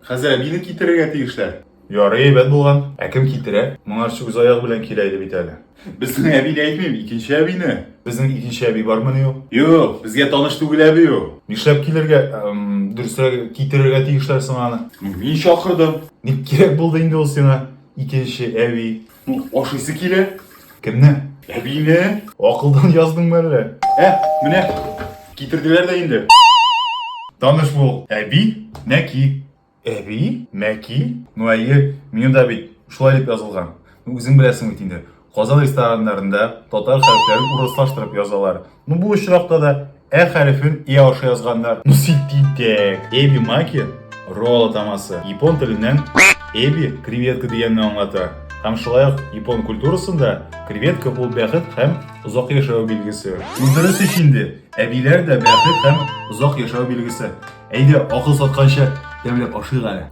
Хәзер әбине китерергә тиешләр. Ярый, әйбәт булган. Ә кем китерә? Моңарчы үз аягы белән килә иде бит әле. Безнең әбине әйтмим, икенче әбине. Безнең икенче әби бармыни ул? Юк, безгә таныш түгел әби ул. Нишләп килергә, дөресрәге, китерергә тиешләр соң аны? Ну, мин чакырдым. Ник кирәк булды инде ул сиңа, икенче әби? Ну, ашыйсы килә. Кемне? Әбине. Акылдан яздыңмы әллә? Ә, менә, китерделәр дә инде. Таныш бул, әби, Мәки. Әби? Мәки? Ну әйе, менюда бит шулай дип язылган. Ну үзең беләсең бит инде. Казан рестораннарында татар хәрефләрен урыслаштырып язалар. Ну бу очракта да ә хәрефен е аша язганнар. Ну син тинтәк. Эби маки ролл атамасы. Япон теленнән эби креветка дигәнне аңлата. Һәм шулай ук япон культурасында креветка ул бәхет һәм озак яшәү билгесе. Ну дөрес ич инде. Әбиләр дә бәхет һәм озак яшәү билгесе. Әйдә, акыл сатканчы тәмләп ашыйк әле.